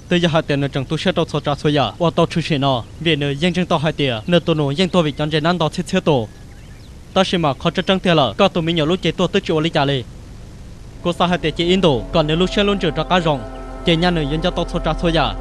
Twb yog hais tias nws tseem tu siab rau txhua tsav txhua yam uas tau tshwm sim no, vim nws yeej ntseeg tau hais tias nws tus nus yeej tuag vim cov ntses nab nto txhiab txhiab tus. Tab sis mas qhov tseeb tseeb tiag lawm, koj tus me nyuam lub cev tuag twb tsis ua li cas li. Kuv xav hais tias cia ib ntus kom nws lub siab lub ntsws rov qab zoo, ces nyaj nws yuav nco tau txhua tsav txhua yam.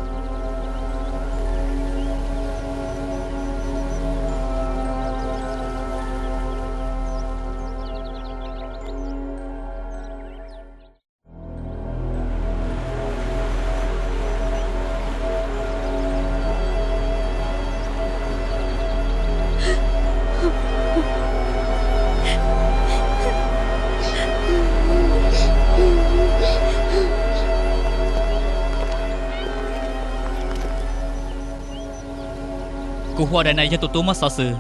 Kuv hu ua Dais Nais yog tus tub muab xov xwm.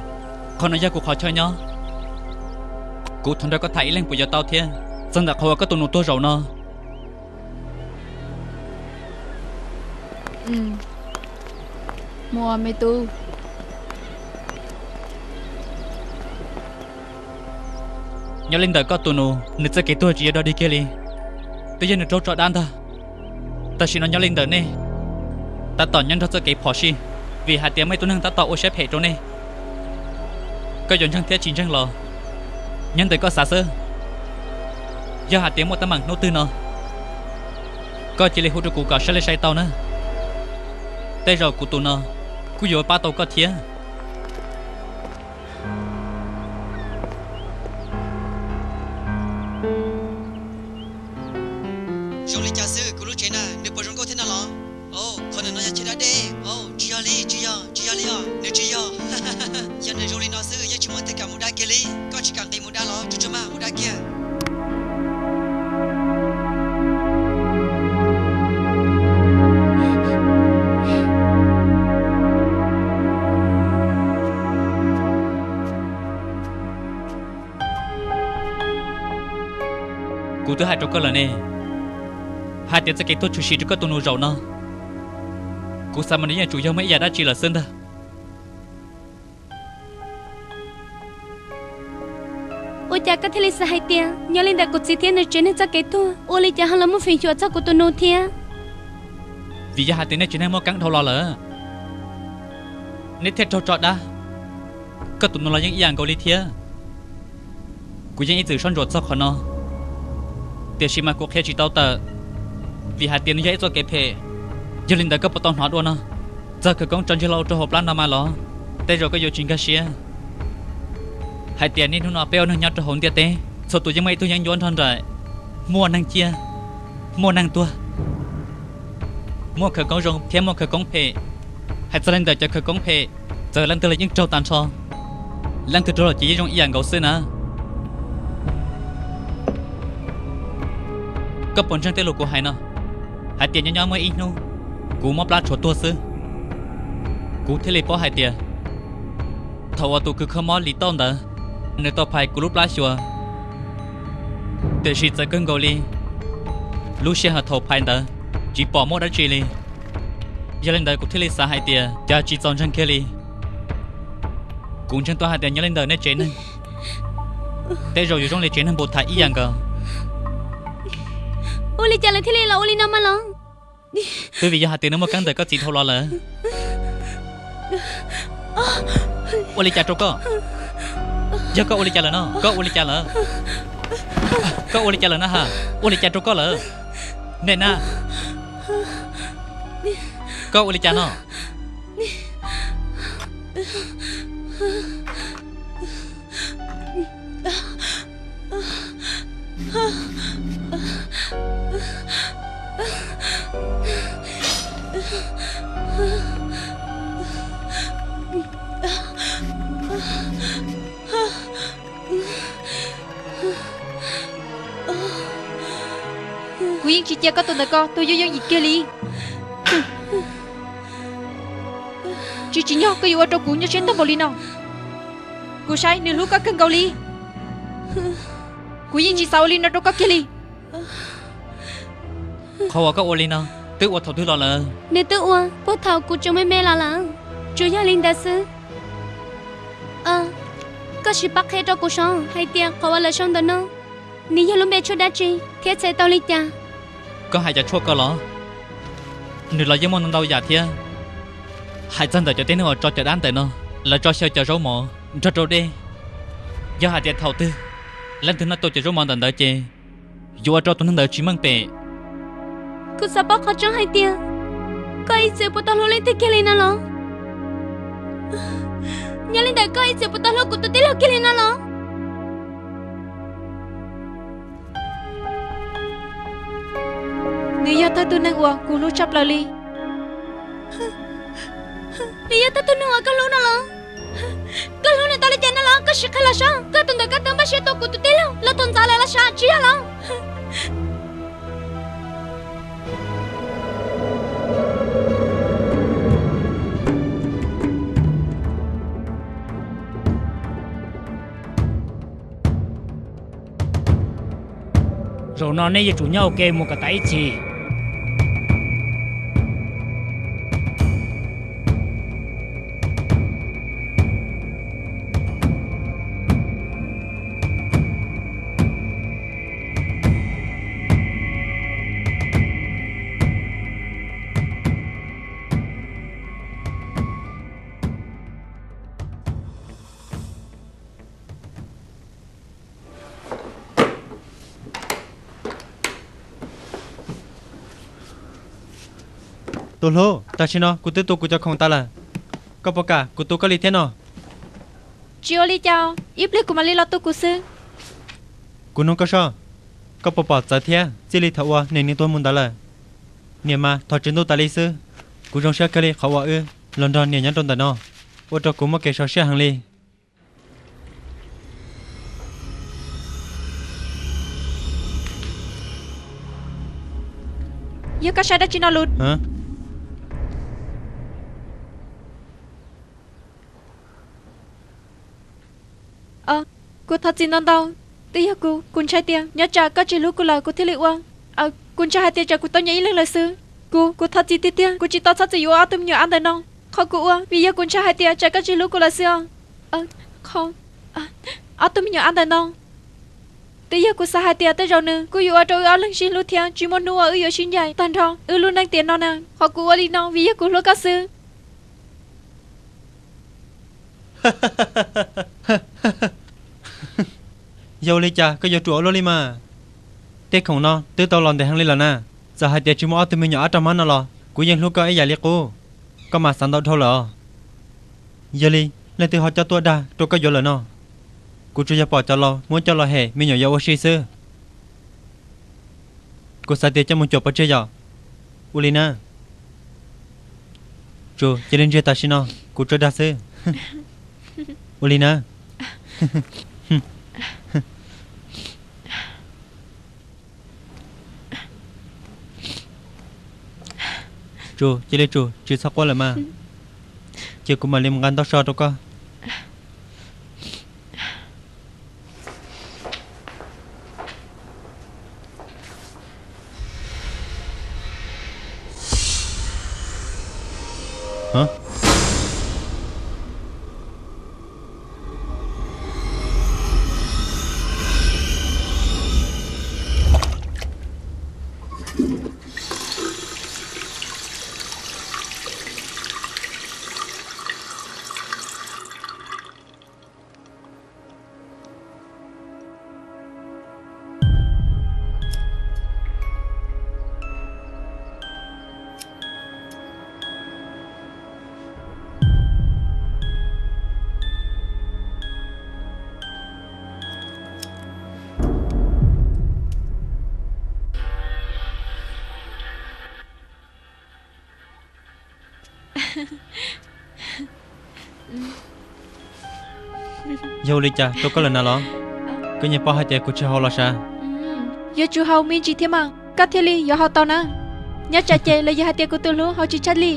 Qhov no yog kuv qhov chaw nyob. Kuv thov nrog koj tham ib leeg puas yuav tau thiab, txog ntawm qhov uas koj tus nus tuag zaum no? Muaj me tub. Nyob li ntawm koj tus nus, nws txoj kev tuag tsis yog dog dig kiag li, twb yog nws raug tso dab ntag. Tam sim no nyob li ntawm nej, tab tom nyob nrog txoj kev phom sij, vim hais tias muaj ib tug neeg tab tom ua siab phem rau nej. Koj yuav ntseeg thiab tsis ntseeg los nyob ntawm koj xav xwb. Yog hais tias muaj teeb meem hnub twg no, koj cia li hu rau kuv kom saib li saib tau na. Tej zaum kuv tus no kuj yuav pab tau koj thiab. Zoo li cas xwb, kuv lub tsev na, nws puas zoo nkauj thiab no los? Qhov ntawm no yog chaw da dej. Tsis yog li, tsis yog, tsis yog li os, nws tsis yog. Yog nws zoo li no xwb yeej tsis muaj leej twg kam mus da kiag li. Koj tsis kam nqis mus da los tsuag tsuag mas mus da kiag. Kuv twb hais rau koj lawm ne, hais tias txoj kev tuag tshwm sim rau koj tus nus zaum no, kuv xav mas nws yeej tsuas yog muaj ib yam dab tsi lawm xwb ntag. Ua cas koj thiaj li xav hais tias nyob li ntawm kuv txiv thiab nws tsev neeg txoj kev tuag, ua li cas ho los muaj feem xyuam txog kuv tus nus thiab? Vim yog hais tias nej tsev neeg muaj keeb dhau los lawm, nej thiaj raug tso dab. Koj tus nus los yeej ib yam nkaus li thiab. Kuv yeej ib txwm soj ntsuam txog qhov no, tiam sis mas kuv qhia tsis tau tawm, vim hais tias nws yog ib txoj kev phem. Yog li ntawd koj puas tau hnov dua no, txog khawv koob tso ntsiag los rau hauv plab no mas los, tej zaum koj yuav tsis nkag siab hais tias niaj hnub no peb ua neeg nyob rau hauv ntiaj teb, txhua tus yeej muaj ib tug yeeb ncuab nrog nraim, muaj neeg ciaj, muaj neeg tuag, muaj khawv koob zoo thiab muaj khawv koob phem. Hais txog li ntawm cov khawv koob phem, txawm leej twg los yeej raug tag nrho, leej twg raug los ces yeej zoo ib yam nkaus xwb na. Koj puas ntseeg tej lus kuv hais no, hais tias nyob nyob muaj ib hnub kuv mob plab tshuav tuag xwb, kuv thiaj li paub hais tias thaum uas tus kws kho mob Lis Tauj ntawd, nws tau phais kuv lub plab xyuas, tiam sis txawv kawg nkaus li, lub sij hawm thaum phais ntawd tsis pom muaj dab tsi li. Yog li ntawd kuv thiaj li xav hais tias cas tsis txaus ntseeg kiag li. Kuv ntseeg tau hais tias nyob li ntawm nej tsev neeg, tej zaum yuav zoo li tsev neeg npau thaiv ib yam nkaus. Ua li cas lawv thiaj li los ua li no mas los? Twb vim yog hais tias nws muaj keeb ntawm koj txiv dhau los lawm. Ua li cas rau koj? Yog koj ua li cas lawm no? Koj ua li cas lawm? Koj ua li cas lawm na ha? Ua li cas rau koj lawm? Nej na, koj ua li cas no? Kuv yeej tsis cia koj tus ntawm ko tuag yooj yooj yim kiag li. Tsis tsim nyog koj yuav ua rau kuv nyuaj siab tag npaum li no. Kuv saib nws hlub koj kawg nkaus li. Kuv yeej tsis xav ua li no rau koj kiag li. Qhov uas koj ua li no twb ua thaum twg los lawm? Nws twb ua puag thaum kuv tseem me me los lawm. Tsuas yog li ntawd xwb. Koj sim pab qhia rau kuv saib hais tias qhov uas lawv sau ntawm no, nws yog lub npe tshuaj dab tsi thiab txhais tau li cas? Koj hais cov tshuaj ko los? Nws los yeej muaj ntau ntau yam thiab. Hais txog ntawm cov tib neeg uas tso cov dab ntawm no, lawv tso xyaw cov zaub mov nrog rau dej. Yog hais tias thaum twg leej twg noj tau cov zaub mov ntawm ntawd ces yuav ua rau tus neeg ntawd tsis meej pem. Kuv xav paub qhov tseeb hais tias koj ib txwm puas tau hlub leej twg kiag li no los? Nyob li ntawm koj ib txwm puas tau hlub kuv tus tij laug kiag li no los? Nws yog thawj tug neeg uas kuv hlub tshaj plaws li. Nws yog thawj tug neeg uas koj hlub no los? Koj hlub nws tau li cas no los? Koj sim qhia los saib, koj tus ntawm koj twb npaj siab tua kuv tus tij laug los thaum ntxov lawm los sav, tsis yog los? Zaum no nej yuav tsum nyob ua ke mus kom tas ib txhis. Tus hlub, tam sim no kuv twb tu kuv cov khoom tas lawm, koj puas kam kuv tu koj li thiab no? Tsis ua li cas, ib pliag kuv mam li los tu kuv xwb. Kuv nug koj soj, koj puas pom txawv thiab txij li thaum uas niam nws tuag mus ntawd lawm? Niam mas thov tswv ntuj tas li xwb. Kuv zoo siab kawg li qhov uas wb los nrog niam nyob rau ntawm no, ua rau kuv muaj kev so siab heev li. Yog koj saib dab tsi no Lus? Kuv thov txim ntau ntau. Twb yog kuv, kuv ntshai tias nyob tsam koj tsis hlub kuv lawm kuv thiaj li ua. Kuv ntshai hais tias tsam kuv tau nyiam ib leeg lawm xwb. Kuv, kuv thov txim tiag tiag, kuv tsis tau txhob txwm yuav ua ob tug me nyuam av ntawm no. Qhov kuv ua vim yog kuv ntshai hais tias tsam koj tsis hlub kuv lawm xwb os. Qhov, ob tug me nyuam av ntawm no, twb yog kuv xav hais tias tej zaum nws kuj yuav ua rau wb ob leeg sib hlub thiab tsis muaj hnub uas wb yuav sib ncaim tag nrho wb lub neej tiam no na. Qhov kuv ua li no vim yog kuv hlub koj xwb. Yog ua li cas koj yuav ruam ua luaj li mas? Tej khoom no twb tau los ntev heev li lawm na. Txawm hais tias tsis muaj ob tug me nyuam ab rau hmab no los kuv yeej hlub koj ib yam li qub. Koj mas xav ntau dhau lawm os. Yog li, leej twg ho coj tuaj dag rau koj yuav lawm no? Kuv tsuas yog pom cov laus muab coj los hem me nyuam yaus ua si xwb. Kuv xav tias coj mus cuam pov tseg yom. Ua li na. Tsuas cia li ntsiag tam sim no, kuv tsuas dag xwb. Ua li na. Tsuas cia li tsuas, tsis txhob quaj lawm mas. Cia kuv mam li mus nqa ntau so rau koj. Yog ua li cas rau koj lawm na los? Koj nyias paub hais tias kuv tsis haus los sav. Yuav tsum haus me ntsis thiab mas koj thiaj li yuav haus tau na. Nyob tsam ces los yog hais tias kuv tus hlub haus tsis tshaj li.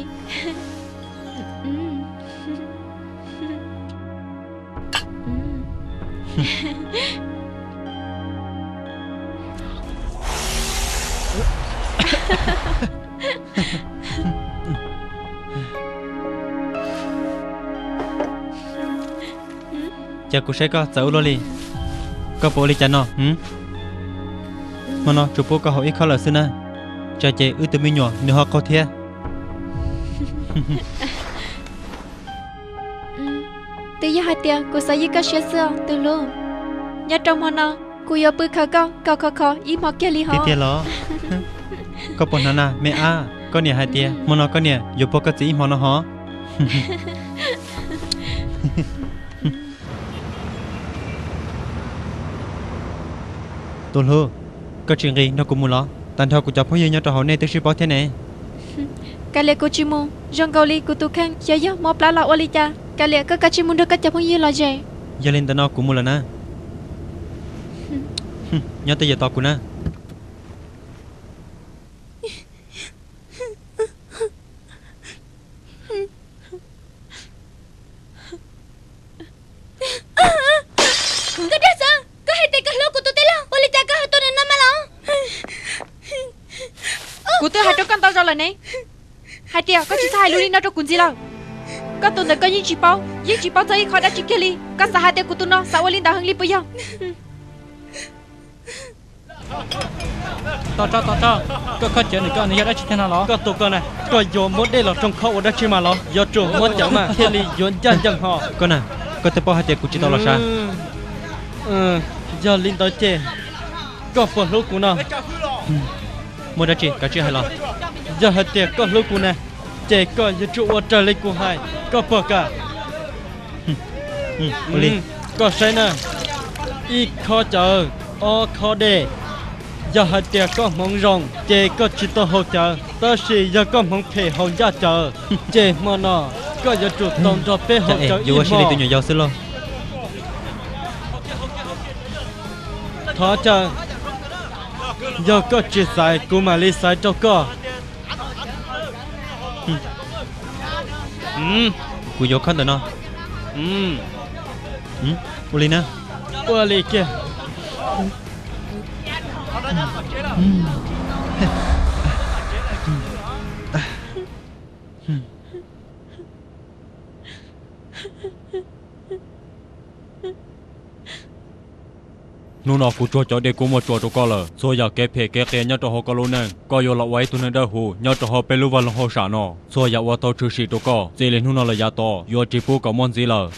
Cas kuv saib koj txawv ua luaj li. Koj puas ua li cas no? Hmo no tsuas pub koj haus ib khob lawm xwb na. Tsam ces wb tus me nyuam nws ho qaug thiab. Twb yog hais tias kuv xav ywj koj siab xwb os tus hlub. Nyob rau hmo no, kuv yuav pw khaws koj kom khov kho ib hmo kiag li hov. Tiag tiag los? Koj puas hnov na me ab, koj niam hais tias hmo no koj niam yuav puag koj txiv ib hmo no hov. Tus hlub, koj tsis nqis nrog kuv mus los? Tag nrho kuv cov phooj ywg nyob rau hauv nej twb sib paub thiab ne. Kav liam kuv tsis mus, zoo nkaus li kuv tus kheej xyov yog mob plab los ua li cas. Kav liam koj kav tsij mus nrog koj cov phooj ywg los zem. Yog li ntawd no kuv mus lawm na. Nyob twj ywm tos kuv na. Nkauj Dag Xeeb, koj hais tias koj hlub kuv tus tij laug, ua li cas koj ho tua nws no mas los? Kuv twb hais rau koj ntau zaus lawm ne, hais tias koj tsis txhob hais lus li no rau kuv ntxiv lawm. Koj tus ntawm koj yeej tsis paub, yeej tsis paub txog ib qho dab tsi kiag li. Koj xav hais tias kuv tus no xav ua li ntawd heev li puas yog? Tos tso, tos tso, koj khob cawv nws koj nws yog dab tsi thiab no los? Koj tus koj na, koj yuav muab dej los rooj khob ua dab tsi mas los? Yuav tsum muab cawv mas thiaj li yuav ncaj ncees ho. Koj na, koj twb paub hais tias kuv tsis tau los sav. Yog li ntawd ces koj puas hlub kuv no? Muaj dab tsi kav tsij hais los. Yog hais tias koj hlub kuv na, ces koj yuav tsum ua raws li kuv hais, koj puas kam? Koj saib na, ib khob cawv, ob khob dej. Yog hais tias koj hmoov zoo ces koj tsis tau haus cawv, tab sis yog koj hmoov phem haus ncaj cawv, ces hmo no koj yuav tsum tau nrog peb haus cawv ib hmo. Tus nyuam yaus xwb lauj. Thov caw, yog koj tsis xaiv kuv mam li xaiv rau koj. Kuv yuav khob ntawm no. Ua li na. Ua li kiag. Hnub no kuv tsuag cov dej kub muaj tso rau koj lawm. Txhua yam kev phem kev qias nyob rau hauv koj lub neej, koj yuav los ua ib tug neeg dawb huv nyob rau hauv peb lub vaj loog hauj sam no. Txhua yam uas tau tshwm sim rau koj txij li hnub no lawm yav tod yuav tsis pub kom muaj ntxiv lawm.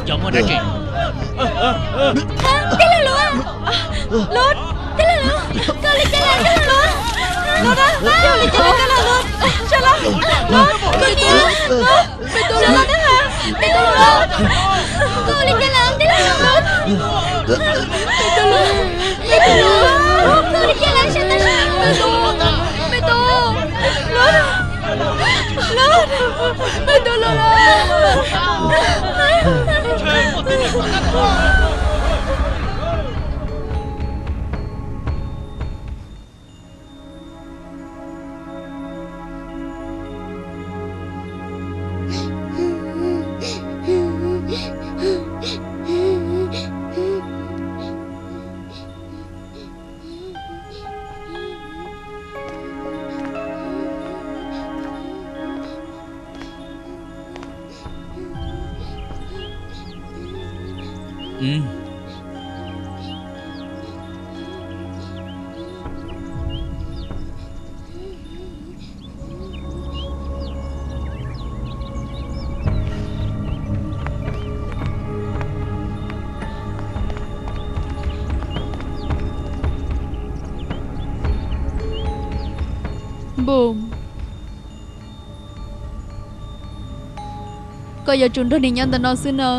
Cov muaj dab tsi? Tij laug Luv, Luv, tij laug Luv, koj li cas lawm tij laug Luv? Luv, koj li cas lawm tij laug Luv? Sawv los, Luv, koj niam, Luv, me tub Luv, me tub Luv, koj li cas lawm tij laug Luv? Me tub Luv, me tub Luv, koj li cas lawm sawv tau sawv, me tub, me tub, Luv, Luv, me tub Luv. Npum, koj yuav tsum nrog niam nyob ntawm no xwb na.